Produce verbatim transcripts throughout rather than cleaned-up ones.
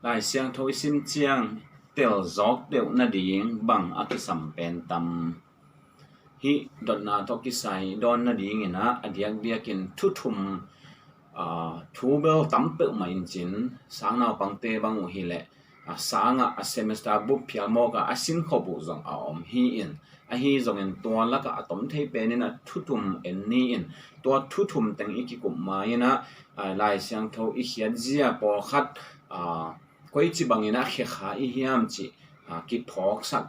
Lai Siangtho i sim ciang tel zawk deuh nading bang a kisam pen tam? Hih dotna tawh kisai dawn nadingin ah a diakdiakin thu thum, aa, thu bel tam peuhmah in cin, sang naupangte bang uh hileh a sangah a semester bup phial mawkah a sinkhop uh zong a om hi-in, ahi zongin tua lakah a tom thei penin ah thu thum en ni-in, tua thu thum teng i kikup ma-in ah, aa, Lai Siangtho i khiatzia pawlkhat, aa, koici bangin ah khekha i hiam cih, aa, kiphawksak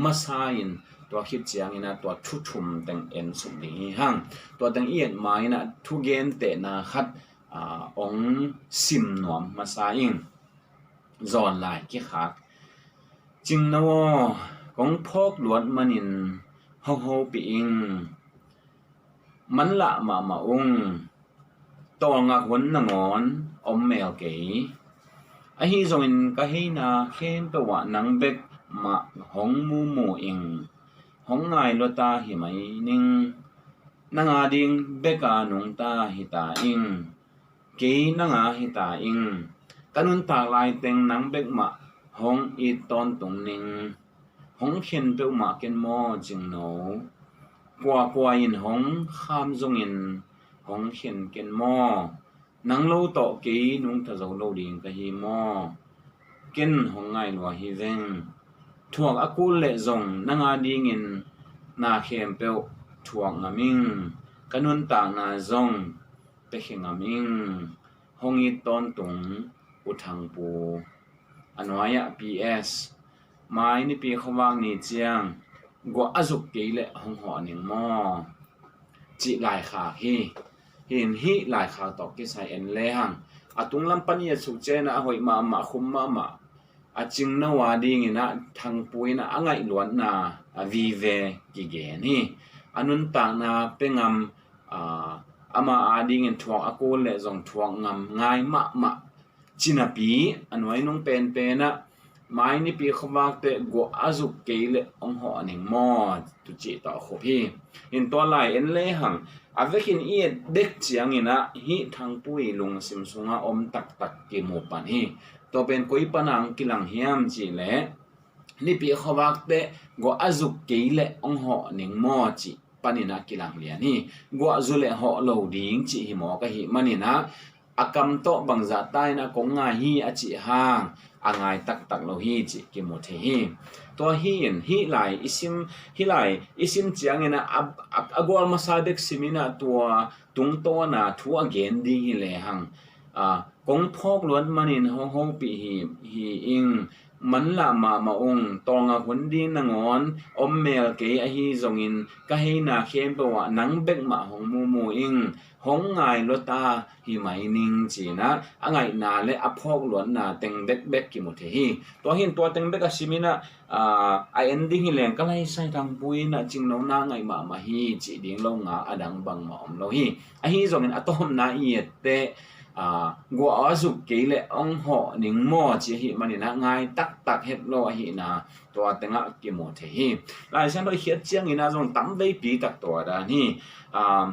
masa-in, tua khit ciangin ah tua thu thum teng en suk ding hi hang. Tua teng i et ma-in ah thugentehna khat, aa, ong sim nuam masa ing. Zawn lai kikhak. Cingno aw, kong phawk luat manin hong hopih ing. Manlah mahmah ung. Tawlngak hun nangawn om mel kei. Ahi zongin ka heina khempeuh ah nang bek mah hong mumu ing. Hong ngai lua ta hi mai ning. Nang ading beka nungta hi ta ing. Kei nang a hi ta ing. Ka nuntak laiteng nang bek mah hong it tawntung ning. Hong khen peuhmah ken maw, Cingno? Kuakua in hong kham zongin hong khen ken maw? Nang lo tawh kei nungta zo lo ding ka hi maw? Ken hong ngai lua hi veng. Thuak a kul leh zong nang adingin na khempeuh thuak ngam ing. Ka nuntakna zong pia khe ngam ing. Hong it tawntung, U Thangpu. A nuai-ah P S, Mai Nipi khuavak ni ciang guah a zuk kei leh hong hawh ning maw? Cih laikhak hi. Hin hih laikhak tawh kisai en lehang, a tunglam pan i et suk ciangin ah a hoih mahmah, khum mahmah, a Cingno adingin ah Thangpu in ah a ngaihluatna a vive kigen hi. A nuntakna pia ngam, aa, ama adingin thuak a kul leh zong thuak ngam ngai mahmah. Cinapi a nuai nung penpen ah, Mai Nipi khuavak teh guah a zuk kei leh hong hawh ning maw, tu cih tawh a khup hi. Hin tua lai en lehang, a vekin i et dek ciangin ah hih Thangpu i lungsim sungah om taktak kimu pan hi. Tua pen koi pana hong kilang hiam cih leh, Nipi khuavak teh guah a zuk kei leh hong hawh ning maw cih panin ah kilang lian hi. Guah zu leh hawh lo ding cih hi mawk ahih manin ah, a kam tawh bangzah ta in ah kong ngai hi a cih hang a ngai taktak lo hi cih kimu thei hi. Tua hi-in hih lai i sim, hih lai i sim ciangin ah a, a, a gual masa dek simin ah tua tungtawna thu a gen ding hi lehang, aa, kong phawk luat manin hong hopih hi, hi ing. Manlah mahmah ung. Tawlngak hun ding nangawn om mel kei, ahi zongin ka heina khempeuh ah nang bek mah hong mumu ing. Hong ngai lua ta hi mai ning, ci-in ah a ngaihna leh a phawk luatna teng bekbek kimu thei hi. Tua hin tua teng bek a simin ah, aa, a en ding hi leng ka laisai Thangpu in ah Cingno na ngaih mahmah hi cih ding lo ngal a dang bangmah om lo hi. Ahi zongin a tawpna i et teh, aa, guah a zuk kei leh hong hawh ning maw cih ahih manin ah ngai taktak het lo ahihna tua tengah kimu thei hi. Lai Siangtho i khiat ciangin ah zong tam veipi tak tua dan hi. Aa,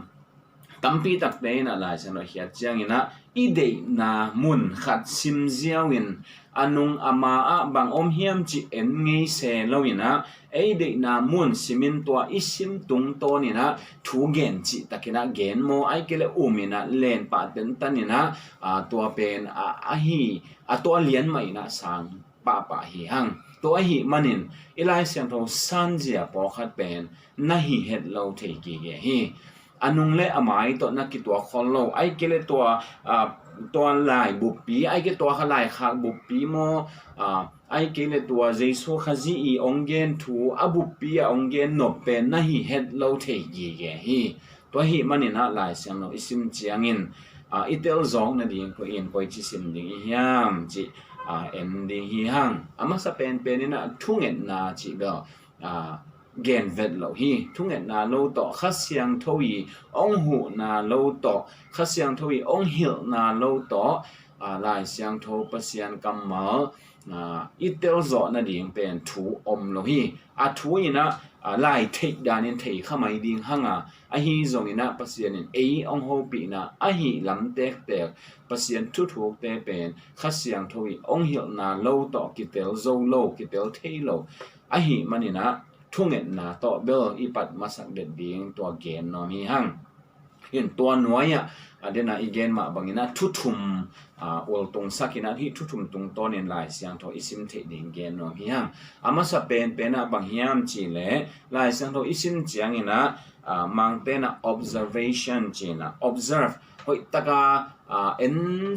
tampi takte in ah Lai Siangtho i khiat ciangin ah i deihna mun khat sim ziau in, a nung a ma ah bang om hiam cih en ngei se lo in ah, ei deihna mun simin tua i sim tungtawn in ah thu gen cihtak in ah gen maw, ahih kei leh um in ah len pah tentan in ah, aa, tua pen a, ahi, a tua lian mah in ah sang pahpah hi hang. Tua ahih manin i Lai Siangtho sanzia pawlkhat pen na hi het lo thei gige hi. A nung leh a mai tawh na kituak khol lo, ahih kei leh tua, aa, tua lai buppi, ahih kei leh tua kha laikhak buppi maw, aa, ahih kei leh tua Jesu Khazih i hong gen thu a buppi a hong gen nop pen na hi het lo thei gige hi. Tua ahih manin ah Lai Siangtho i sim ciangin, aa, i tel zawk nading koi in koici sim ding i hiam cih, aa, en ding hi hang. A masa penpen in ah thungetna cih bel, aa, gen vet loh hi. Thungetna lo tawh, Kha Siangtho i hong huhna lo tawh, Kha Siangtho i hong hilhna lo tawh, a, Lai Siangtho Pasian kammal, a, i telzawh nading pen thu om lo hi. A thu in ah, a, lai theih danin thei kha mai ding hang a, ahi zongin ah Pasian in ei hong hopihna ahi lam tektek, Pasian thuthukte pen Kha Siangtho i hong hilhna lo tawh kitel zo lo, kitel thei lo ahih manin ah thungetna tawh bel i pat masak det ding tua gen nuam hi hang. In tua nuai-ah, a, den a i gen mah bangin ah thu thum, a, ultungsak in ah hih thu thum tungtawnin Lai Siangtho i sim theih ding gen nuam hi hang. A masa penpen ah bang hiam cih leh Lai Siangtho i sim ciangin ah, a, Mangte'n ah observation ci-in ah observe, hoih taka, a, en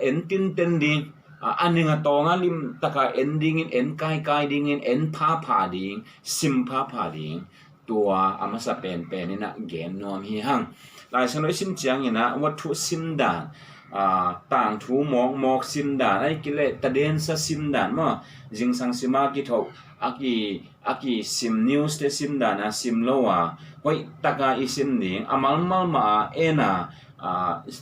en tinten ding, a, a ning a tawng a lim taka en dingin, en kaikai dingin, en phapha ding, sim phapha ding, tua a masa penpen in ah gen nuam hi hang. Lai Siangtho i sim ciangin ah, vathu sim dan, a, tangthu mawkmawk sim dan, ahih kei leh tadensa sim dan maw, zingsang sim a kithoh, a ki a kisim, news te sim dan a sim lo a, hoih taka i sim ding, a malmal mah a en a, a,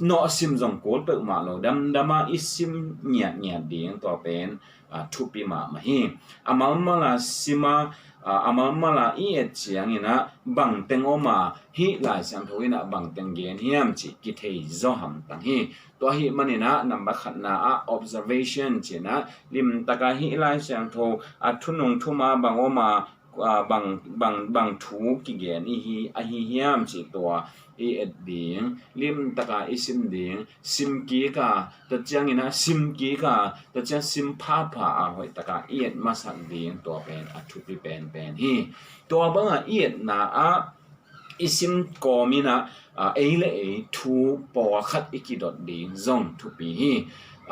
nawh sim zong kul peuhmah lo, damdam a i sim ngiatngiat ding, tua pen, a, thupi mahmah hi. A malmal a sim a, a, a malmal a i et ciangin ah bangteng om a, hih Lai Siangtho in ah bangteng gen hiam cih kithei zaw hamtang hi. Tua ahih manin ah number khatna ah observation ci-in ah lim taka hih Lai Siangtho, a, thu nung thum a bang om a, a, bang, bang, bang thu kigen i hi, ahi hiam cih tua i et ding, lim taka i sim ding, sim kik a, tua ciangin ah sim kik a, tua ciang sim phapha a, hoih taka i et masak ding, tua pen a thupi penpen hi. Tua bang a i etna ah i sim kawmin ah, a, ei le ei thu pawlkhat i kidot ding zong thupi hi.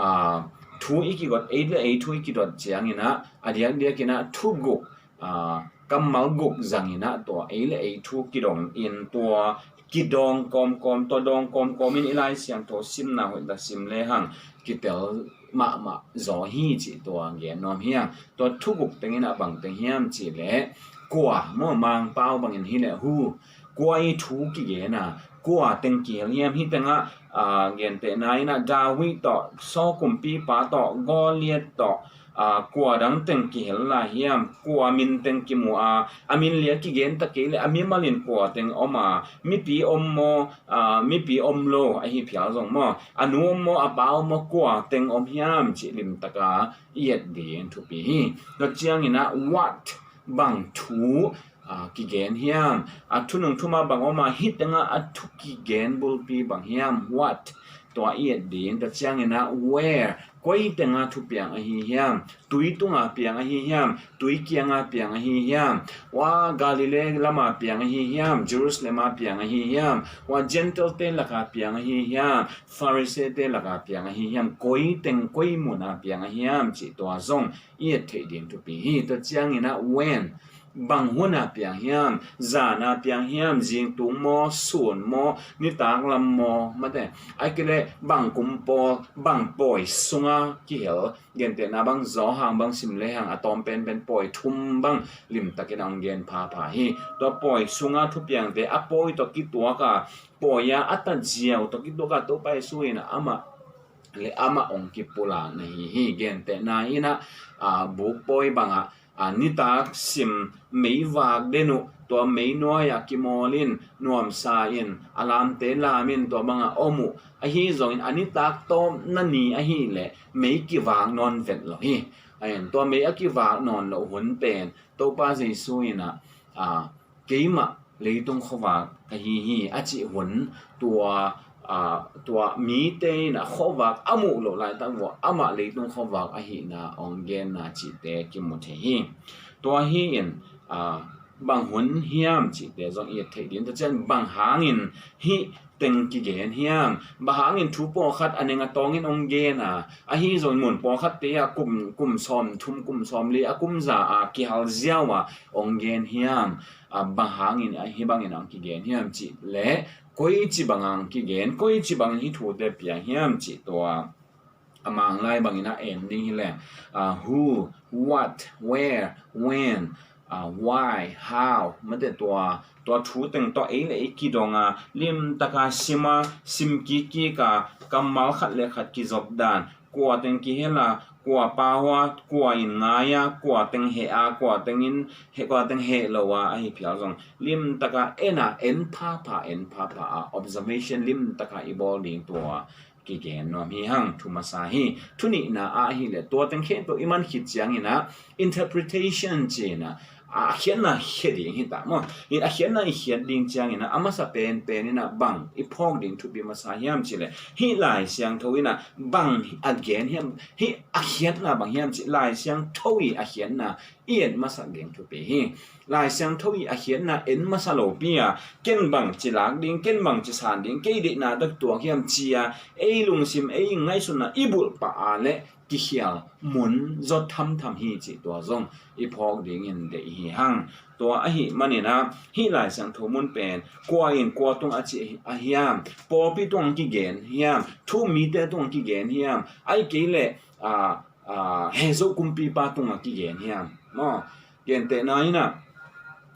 A, thu i kidot, ei le ei thu i kidot ciangin ah, a diakdiakin ah thu guk, a, kammal guk zangin ah tua ei le ei thu kidong in, tua kidawng kawmkawm, tua dawng kawmkawmin i Lai Siangtho simna hoih tak sim lehang kitel mahmah zaw hi cih tua gen nuam hi hang. Tua thu guk tengin ah bangteng hiam cih leh, kua maw, Mangpau bangin hi leh who, kua i thu kigen a, kua teng kihel hiam? Hih tengah, a, gentehna in ah David tawh, Saul kumpipa tawh, Goliath tawh, a, kua dang teng kihel lai hiam? Kua min teng kimu a, a min lian kigen ta kei leh a mimal in kua teng om a, mipi om maw, a, mipi om lo ahi phial zong maw, a nu om maw, a pa om maw, kua teng om hiam cih lim taka i et ding thupi hi. Tua ciangin ah what, bang thu, a, kigen hiam? A, thu nung thum a bang om a, hih tengah a thu kigen bulpi bang hiam? What? Tua i et ding. Tua ciangin ah where, koi tengah thu piang ahi hiam? Tui tunga piang ahi hiam? Tui kianga piang ahi hiam? Wa, Galilee lama piang ahi hiam? Jerusalem a piang ahi hiam? Wa, Gentile te laka piang ahi hiam? Pharisee te laka piang ahi hiam? Koi teng, koi muna piang ahi hiam cih tua zong i et theih ding thupi hi. Tua ciangin ah when, bang huna piang hiam? Zana piang hiam? Zingtung maw, sun maw, nitak lam maw, mate, ahih kei leh bang kum pawl, bang pawi sunga kihel? Gentehna bang Johan bang sim lehang a tawm penpen pawi thum bang limtakin a hong gen phapha hi. Tua pawi sunga thupiangte a pawi tawh kituak a, pawi a a tatziau tawh kituak a, Topa Jesu in ah amah le amah hong kipulak na hi hi. Gentehna in ah, a, buk pawi bangah, a, nitak sim meivak den uh, tua mei nuai-ah kimawl in, nuamsa in, a lamte lam in, tua bangah om uh. Ahi zongin a nitak tawpna ni ahih leh mei kivak nawn vet lo hi. Ahin, tua mei a kivak nawn loh hun pen Topa Jesu in ah, a, keimah leitung khuavak ka hi hi a cih hun, tua, a, tua mite in a khuavak a muh loh laitak vua amah leitung khuavak ahihna hong genna cihte kimu thei hi. Tua hi in, a, bang hun hiam cihte zong i et theih ding. Tua ciang bang hangin hih teng kigen hiam? Bang hangin thu pawlkhat a neng a tawngin hong gen a, ahi zong mun pawlkhatte ah kum, kum sawm thum, kum sawm li a kum za a kihal ziau a hong gen hiam? A, bang hangin a, hih bangin hong kigen hiam cih leh, koici bang hong kigen, koici bangin hih thute piang hiam cih tua a Manglai bangin a en ding hi leh, a, who, what, where, when, a, why, how, mate, tua, tua thu teng tawh ei le ei kidong a, limtaka sim a, sim kikkik a, kammal khat le khat kizop dan, kua teng kihel a, kua pau a, kua in ngai a, kua teng heh a, kua teng in heh, kua teng heh lo a, ahi phial zong limtaka en a, en phapha, en phapha a, observation limtaka i bawl ding tua kigen nuam hi hang. Thu masa hi. Thu nihna ah ahih leh tua teng khempeuh i man khit ciangin ah interpretation ci-in ah a khiatna khia ding hi ta maw. In a khiatna i khiat ding ciangin ah a masa penpen in ah bang i phawk ding thupi masa hiam cih leh hih Lai Siangtho in ah bang a gen hiam, hih a khiatna bang hiam cih Lai Siangtho i a khiatna i et masak ding thupi hi. Lai Siangtho i a khiatna en masa lopi a, ken bang ci lak ding, ken bang ci san ding, kei deihna tak tuak hiam ci a, ei lungsim, ei ngaihsutna i bulh pah a leh kikhial mun zawt thamtham hi cih tua zong i phawk dingin deih hi hang. Tua ahih manin ah hih Lai Siangtho mun pen kua in kua tungah ci a hiam, pawlpi tungah kigen hiam, thu-um mite tungah kigen hiam, ahih kei leh, a, a, Hezo kumpipa tungah kigen hiam maw? Gentehna in ah,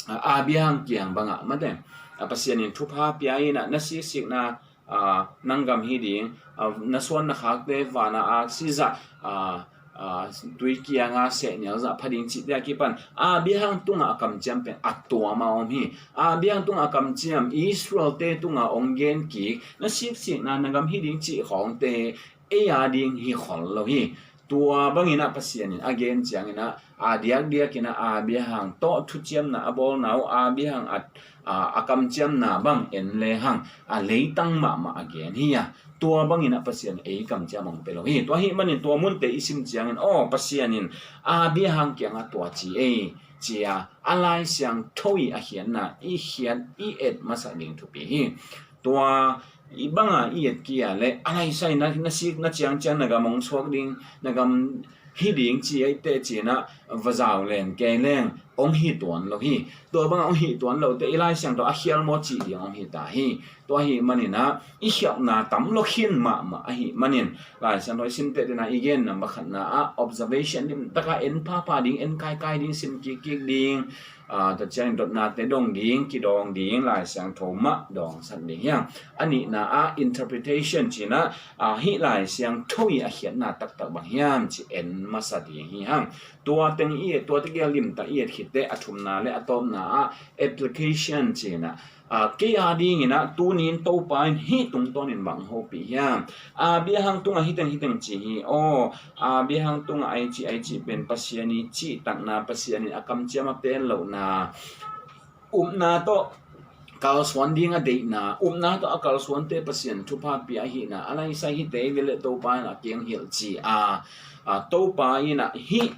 a, Abraham kiang bangah mate, a, Pasian in thupha pia in ah na siksikna, a, nang gam hi ding, a, na suan na khakte vana aksi zah, a, a, tui kianga sehnial zah pha ding cihte a kipan Abraham tungah a kamciam pen a tuam a om hi. Abraham tungah a kamciam Israelte tungah hong gen kik, na siksikna na gam hi ding cih khawngte ei a ding hi khol lo hi. Tua bangin ah Pasian in a gen ciangin ah a diakdiakin ah Abraham tawh thuciamna a bawlna uh, Abraham a, a, a kamciamna bang en lehang a leitang mahmah a gen hi a, tua bangin ah Pasian ei kamciam hong pia lo hi. Tua ahih manin tua munte i sim ciangin aw Pasian in Abraham kiangah tua ci ei ci a, a Lai Siangtho i a khiatna i khiat i et masak ding thupi hi. Tua i banga i et kik a leh a laisai na, na sik na ciangciang na gam hong suak ding, na gam hi ding ci ei teh ci-in ah va zau len kei leng hong hi tuan lo hi. Tua banga hong hi tuan lote i Lai Siangtho a khial maw cih ding hong hi ta hi. Tua ahih manin ah i khialhna tam lo khin mahmah ahih manin Lai Siangtho i sim teh ding a i gen number khatna ah observation limtaka en phapha ding, en kaikai ding, sim kikkik ding, a, tua ciangin dotnate dong ding, kidawng ding, Lai Siangtho mah dawngsak ding hiam. A nihna ah interpretation ci-in ah, a, hih Lai Siangtho i a khiatna taktak bang hiam ci en masa ding hi hang. Tua teng i et, tua teng i a limtak i et khit teh a thumna le a tawpna ah application ci-in ah, a, kei a dingin ah tuni-in Topa in hih tungtawnin bang hopih hiam. Abraham tungah hih teng hih teng ci hi. Aw, Abraham tungah a i cih a i cih pen Pasian i cihtakna, Pasian in a kamciam a pellohna, upna tawh kalsuan ding a deihna, upna tawh a kalsuante Pasian thupha pia ahihna, a laisai hihte i ve leh Topa in a kiang hilh ci a, a, Topa in ah hih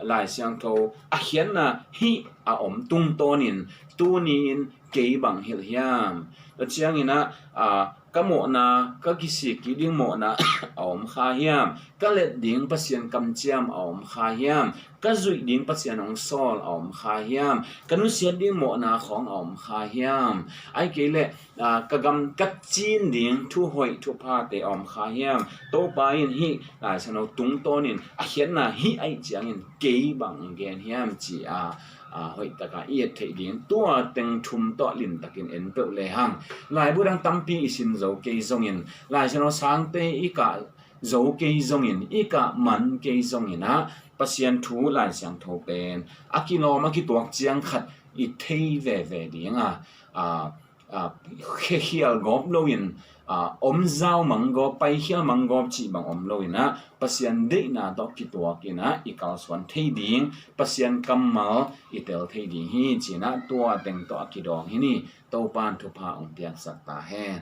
Lai Siangtho a khiatna hih a om tungtawnin tuni-in kei bang hilh hiam. Tua ciangin ah, a, ka mawhna, ka kisik kik ding mawhna a om kha hiam? Ka let ding Pasian kamciam a om kha hiam? Ka zuih ding Pasian hong sawl a om kha hiam? Ka nusiat ding mawhna khawng a om kha hiam? Ahih kei leh, a, ka gam ka cin ding thuhoih thuphate a om kha hiam? Topa in hih Lai Siangtho tungtawnin a khiatna hih ahih ciangin kei bang gen hiam ci a, a, hoihtaka i et theih ding tua teng thum tawh limtakin en peuh lehang. Laibu dang tampi i sim zo kei zongin, Lai Siangtho sangte i kah zo kei zongin, i kah man kei zongin ah Pasian thu Lai Siangtho pen a kilawm a kituak ciang khat i thei veve ding a, a, a, khekhial gawp loin, a, om zau mang gawp, paikhial mang gawp cih bang om loin ah Pasian deihna tawh kituakin ah i kalsuan thei ding, Pasian kammal i tel thei ding hi ci-in ah tua teng tawh a kidawng hi ni. Topa in thupha hong piaksak ta hen.